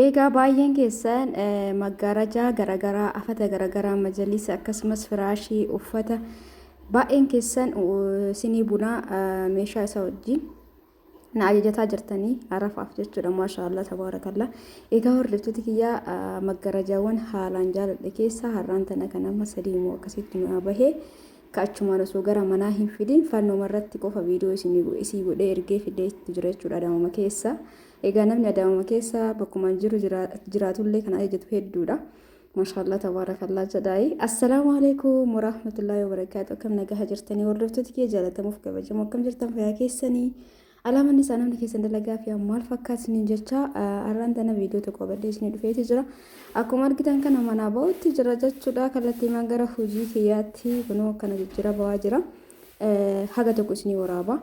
Eegaa baay'een keessan maggaarajaa garaagaraa, afata garaagaraa, majalisa akkasumas firaashii, uffata baay'een keessan sinii bunaa meeshaa isaa wajjin na ajajataa jirtanii arafaaf jechuudha. Maashaallah tabaarakallaa. Egaa hordoftoota kiyyaa, maggarajaawwan haalaan jaaladhe keessaa har'aan tana kan amma sadii immoo akkasitti nu bahee ka achumaan osoo gara manaa hin fidin fannuma irratti qofa viidiyoo isii godhee ergee fidee jira jechuudha Adaamama keessa. Egaa namni Adaamama keessa bakkuma jiru jiraatullee kan ajajatu hedduudha. Maashaallah tabaarakallaa jedhaayi. Assalaamu alaikum warahmatullahi wabarakaatu. Akkam nagaha jirtanii hordoftoota kiyya jaalatamuuf kabajamoo, akkam jirtan, fayyaa keessanii? Alaamanni isaa namni keessan dalagaa fi maal fakkaatiniin jecha har'aan tana viidiyoo tokko qabadhee isinii dhufeeti jira. Akkuma argitan kana manaa ba'utti jira jechuudha. Kallattiimaan gara hojii kiyyaatti kunoo akkana jijjiira ba'aa jira. Haga tokko isinii waraaba.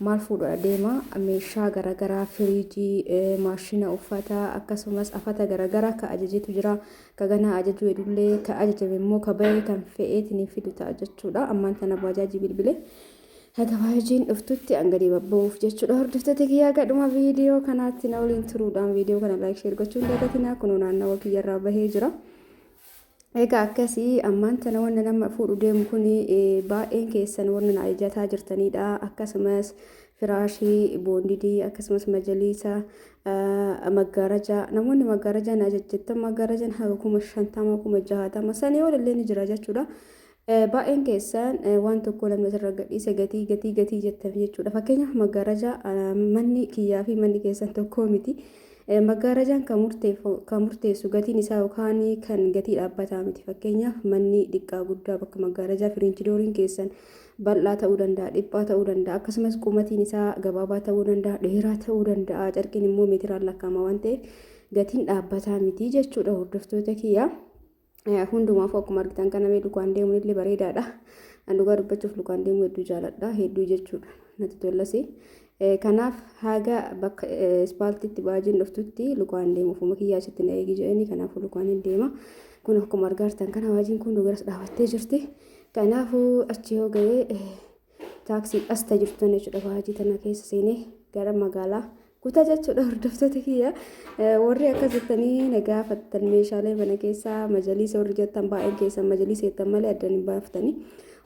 Maal fuudhaa deema? Meeshaa garaagaraa, firiijii, maashina uffataa, akkasumas afata garaagaraa ka ajajetu jira. Ka ganaa ajajuu hedullee, ka ajajame immoo ka bahee kan fe'eetiin fidu ta'a jechuudha. Ammaan tana baajaajii bilbilee. Haga baajajiin dhuftutti an gadi babba'uuf jechuudha. Hordoftoota kiyyaa, gadhuma viidiyoo kanaatti na waliin turuudhaan viidiyoo kana like, share gochuun dagatinaa. Kunoo naannawa kiyyarraa bahee jira. Egaa akkasii ammaan tana wanna nama fuudhu deemu kun baay'een keessan warra na ajajataa jirtanidha. Akkasumas firaashii, boondidii, akkasumas majaliisa, maggaarajaa. Namoonni maggaarajaa na ajajjettan, maggaarajaan haga 50,000, 60,000 sanii ol illee ni jira jechuudha. Baay'een keessan waan tokko namni asirra gadhiise gatii gatii gatii jettan jechuudha. Fakkeenyaaf maggaarajaa, manni kiyyaa fi manni keessan tokko miti. Maggaarajaan kan murteessu gatiin isaa yookaan kan gatii dhaabbataa miti. Fakkeenyaaf manni xiqqaa guddaa bakka maggaarajaa firiinchidooriin keessan bal'aa ta'uu danda'a, dhiphaa ta'uu danda'a, akkasumas qumatiin isaa gabaabaa ta'uu danda'a, dheeraa ta'uu danda'a. Carqiin immoo meetiraan lakkaa'ama waan ta'eef gatiin dhaabbataa miti jechuudha, hordoftoota kiyyaa. Hundumaafuu akkuma argitan kana mee lukaan deemuun illee bareedaadha. An dhugaa dubbachuuf lukaan deemuu hedduu jaaladha. Hedduu jechuudha. Natti tolasi. Kanaaf haga bakka ispaaltiitti baajiin dhuftutti lukaan deemu, ofuma kiyyaa achitti na eegi jedhanii, kanaafuu lukaan hin deema. Kun akkuma argaa jirtan kana baajiin kun garas dhaabattee jirti. Kanaafuu achi yoo ga'ee taaksii as jirtu tana jechuudha, baajii tana keessa seenee gara magaalaa kutaa jechuudha. Hordoftoota kiyya, warri akkas jettanii na gaafattan, meeshaalee mana keessaa majaliisa warri jettan, baay'een keessan majaliisa jettan malee addan hin baaftanii.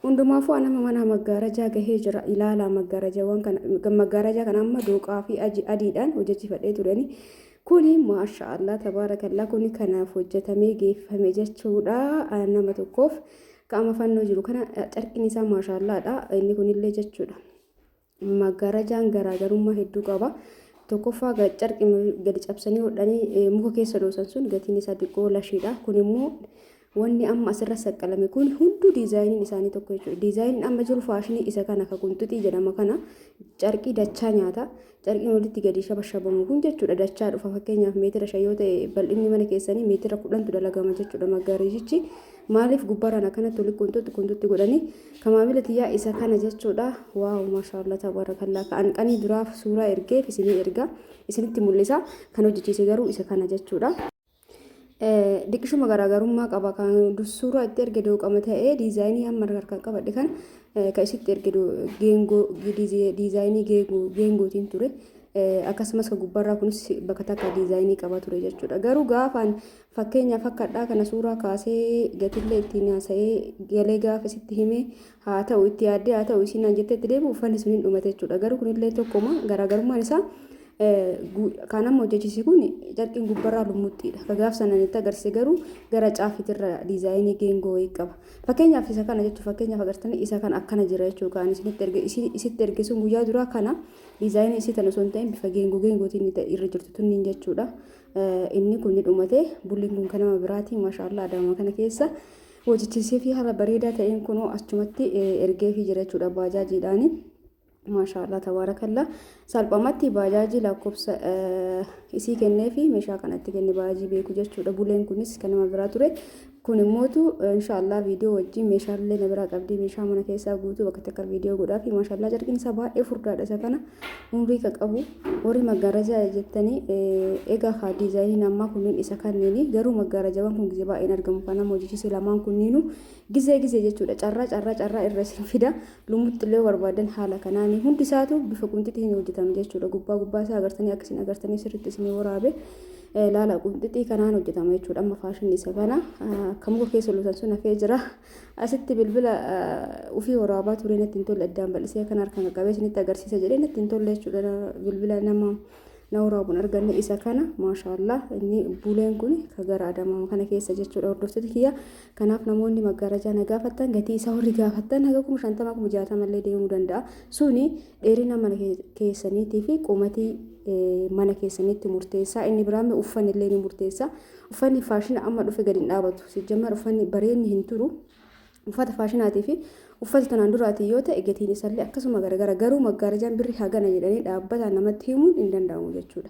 Hundumaafuu anama mana maggaarajaa gahee jira. Ilaalaa maggaarajaawwan kana, maggaarajaa kana amma dooqaa fi adiidhaan hojjechiifadhee tureni. Kuni maasha Allah tabaarakallaa, kuni kanaaf hojjetamee geeffame jechuudha nama tokkoof. Qaama fannoo jiru kana carqiin isaa maashaallaadha inni kunillee jechuudha. Maggaarajaan garaagarummaa hedduu qaba. Tokkoffaa carqii gadi cabsanii hodhanii muka keessa dhoosan sun gatiin isaa xiqqoo lashiidha. Kun immoo wanni amma asirra saqqalame kun hunduu diizaayiniin isaanii tokko jechuudha. Diizaayiniin amma jiru faashinii isa kana ka qunxuxii jedhama kana carqii dachaa nyaata. Carqiin walitti gadi shabashabamu kun jechuudha dachaa dhufa. Fakkeenyaaf meetira 5 yoo ta'e bal'inni mana keessanii, meetira 10tu dalagama jechuudha maggaarijichi. Maaliif gubbaarraan akkanatti walitti qunxuxi qunxuxi godhanii ka maamila tiyyaa isa kana jechuudha. Wow, maashaallah tabaarakallaa. Ka anqanii duraaf suuraa ergeef isinii erga, isinitti mul'isa. Kan hojjechiise garuu isa kana jechuudha. Diqishuma garaagarummaa qaba. Kan suuraa itti erge dooqama ta'ee diizaayinii amma harkaan qabadhe kan kan isitti erge geengoo, diizaayinii geengootiin ture. Akkasumas kan gubbaarraa kunis bakka takka diizaayinii qaba ture jechuudha. Garuu gaafaan fakkeenyaaf akkadhaa kana suuraa kaasee gatillee ittiin haasa'ee galee gaafa isitti himee haa ta'u itti yaaddee haa ta'u isiin naan jettee itti deebi'u, uffanni sun hin dhumate jechuudha. Garuu kunillee tokkuma, garaagarummaan isaa kan amma hojjechiise kun carqiin gubbarraa lummuxxiidha. Ka gaaf sanaan itti agarsiise garuu gara caafitirra diizaayinii geengoo wayii qaba. Fakkeenyaaf isa kana jechuun, fakkeenyaaf agartanii isa kana akkana jira jechuudha. Kan isinitti erge isitti erge sun guyyaa duraa kana diizaayinii isii tana osoo hin ta'in bifa geengoo geengootiin irra jirtu tunniin jechuudha. Inni kun ni dhumate. Bulliin kun kan nama biraati. Maashaallah, Adaama kana keessa hojjechiisee fi haala bareedaa ta'een kunoo achumatti ergeefii jira jechuudha baajaajiidhaani. Maashaallah tabaarakallaa. Salphumatti baajaajii lakkoofsa isii kennee fi meeshaa kanatti kenne baajaajii beeku jechuudha. Buleen kunis kan nama biraa ture. Kun immootu inshaallah viidiyoo wajjin meeshaalee na biraa qabdii, meeshaa mana keessaa guutuu bakka takka viidiyoo godhaa fi maashaallah carqiin isaa baay'ee furdaadha. Isa kana umrii ka qabu warri maggaarajaa jettanii, egaa kaa diizaayiniin ammaa kunneen isa kanneeni. Garuu maggaarajaawwan kun gizee baay'een argamu, kan nama hojjechiise lamaan kunniinu gizee gizee jechuudha, carraa carraa carraa irra isin fida. Lumutti illee barbaadan haala kanaanii hundi isaatu bifa qunxitiin hojjetame jechuudha. Gubbaa gubbaa isaa agartanii, akka isin agartanii sirriitti isinii waraabe. Laala qunxixii kanaan hojjetama jechuudha. Amma faashinni isa kana akka muka keessa lutan sun hafee jira. Asitti bilbila ofii waraabaa ture natti hin tolle addaan bal'isee kan harkaan qaqqabee isinitti agarsiisa jedhee natti hin tolle jechuudha. Bilbila nama na waraabuun arganne isa kana maashaallah inni buleen kun ka gara adamaa kana keessa jechuudha hordoftoota kiyya. Kanaaf namoonni maggaarajaa na gaafattan gatii isaa warri gaafattan haga 50,000 60,000 illee deemuu danda'a. Suni dheerina mana keessaniitii fi qomatii mana keessaniitti murteessaa. Inni biraan uffanni illee ni murteessa. Uffanni faashina amma dhufe gadi hin dhaabatu. Sijjammar uffanni bareenni hin turu. Uffata faashinaatii fi uffata tanaan duraatii yoo ta'e gatiin isallee akkasuma garagara. Garuu maggaarajaan birri hagana jedhanii dhaabbataan namatti himuun hin danda'amu jechuudha.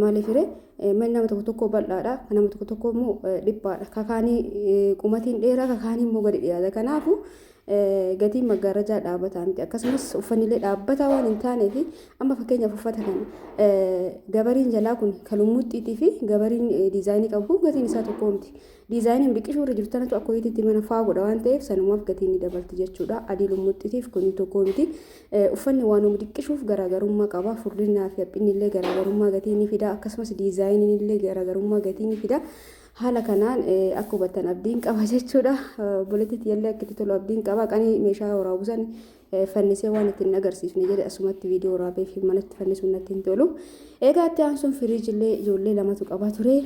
Maaliif ree manni nama tokko tokko bal'aadha, kan nama tokko tokko immoo dhiphaadha. Kakaanii qumatiin dheeraa kakaanii immoo gadi dhiyaata. Kanaafuu gatiin maggaarajaa dhaabataa miti. Akkasumas uffanni illee dhaabbataa waan hin taaneef amma fakkeenyaaf uffata kana gabariin jalaa kun kan lummuxxiitii fi gabariin diizaayinii qabu kun gatiin isaa tokko miti. Diizaayiniin biqiltuu irra jirtu tanatu akka ho'iitti mana faa godha waan ta'eef sanumaaf gatiin ni dabalti jechuudha. Adii lummuxxiitiif kun tokko miti. Uffanni waanuma diqqishuuf garaagarummaa qaba. Furdinnaa fi haphinni illee garaagarummaa gatii ni fida. Akkasumas diizaayiniin illee garaagarummaa gatii ni fida. Haala kanaan akka hubattan abdiin qaba jechuudha. Obboleettii tiyyallee akka itti tolu abdiin qaba. Qanii meeshaa waraabu san fannisee waan ittiin agarsiifne jedhe asumatti viidiyoo waraabee fi manatti fannisuun natti hin tolu. Egaa itti aansuun firiijillee ijoollee lamatu qaba ture.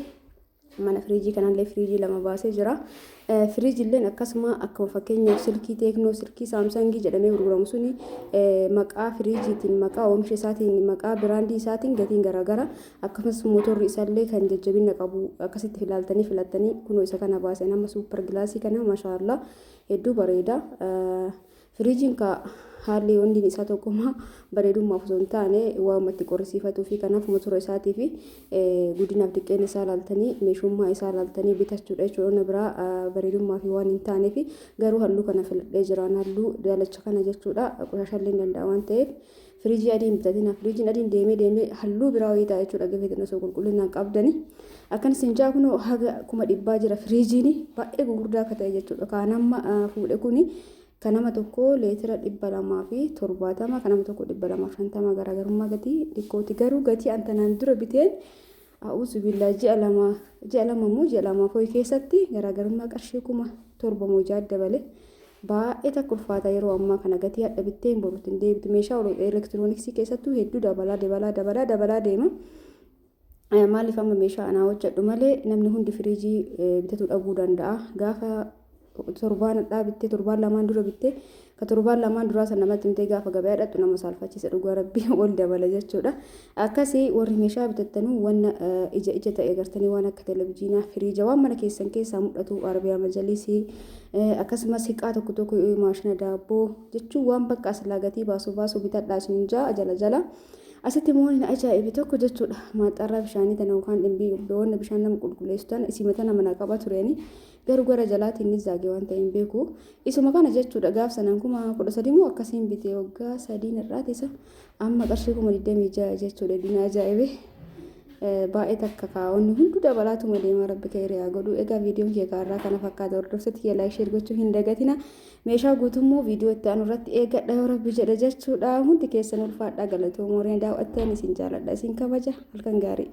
Mana firiijii kanallee firiijii lama baasee jira. Firiijilleen akkasuma akkuma fakkeenyaaf silkii teeknoo silkii saamsangii jedhamee gurguramu suni maqaa firiijiitiin maqaa oomisha isaatiin maqaa biraandii isaatiin gatiin garaagara akkasumas motorri isaallee kan jajjabina qabu akkasitti ilaaltanii filattanii kunoo isa kana baasee nama suupper gilaasii kana maashaallaa hedduu bareeda. Firiijiin ka haalli wandiin isaa tokkuma bareedummaaf osoo hin taane waanuma itti qorrisiifatuu fi kanaaf motora isaatii fi guddinaaf xiqqeenya isaa ilaaltanii meeshummaa isaa ilaaltanii bitachuudha jechuudha. Inni biraa bareedummaa fi waan hin taaneef garuu halluu kana filadhee jiraan halluu daalacha kana jechuudha. Qoshashallee hin danda'a waan ta'eef firiijii adii hin bitatina. Firiijiin adiin deemee deemee halluu biraa wayii ta'a jechuudha. Gafeetan osoo qulqullinaan qabdani. Akkan isin jaa kunoo haga 100,000 jira firiijiin baay'ee gurguddaa akka ta'e jechuudha. Kaan amma fuudhe kuni Kan nama tokkoo leetira 270, kan nama tokko 250 garaagarummaa gatii xiqqooti. Garuu gatii an tanaan dura biteen a'uuzu billaa ji'a 2 ji'a 2 immoo ji'a 2 foyi keessatti garaagarummaa qarshii 7,000 moo 6,000 dabale. Baay'ee takka ulfaata yeroo ammaa kana gatii hadha bitteen borutti hin deebitu. Meeshaa elektirooniksii keessattuu hedduu dabalaa dabalaa dabalaa dabalaa deema. Maaliif amma meeshaa anaa hojjedhu malee namni hundi firiijii bitatuu dhabuu danda'a. Gaafa torbaan hadhaa bittee torbaan lamaan dura bittee ka torbaan lamaan duraa san namatti himtee gaafa gabayaa dhaqxu nama saalfachiisa dhugaa rabbii ol dabala jechuudha. Akkasii warri meeshaa bitattanuu wanna ija ija ta'e agartanii waan akka televizyiinaa firiija waan mana keessan keessaa mul'atu arabiyaa majalisii akkasumas hiqaa tokko tokko maashina daabboo jechuun waan bakka asilaa gatii baasu baasu bitadhaa isin jaa jala jala. Asitti immoo waan ajaa'ibe tokko jechuudha. Maaxxarraa bishaanii tana yookaan dhimbii wanna bishaan nama qulqulleessu tana isima tana mana qaba tureeni. Garuu gara jalaatiin ni zaage waan ta'e hin beeku. Isuma kana jechuudha gaaf sanaan 13,000 moo akkasiin bitee waggaa sadiin irraati isa amma qarshii 26,000 jechuudha. Dina ajaa'ibe. Baay'ee takka kaa'onni hunduu dabalaatuma deema rabbi kee haa godhu. Egaa viidiyoon kee kaarraa kana fakkaata hordoftoota kiyya like share gochuu hin dagatina. Meeshaa guutummoo viidiyoo itti aanu irratti eegadha yoo rabbi jedhe jechuudha. Hundi keessan ulfaadhaa galatoomaa warreen daawwattan isin jaaladha isin kabaja halkan gaarii.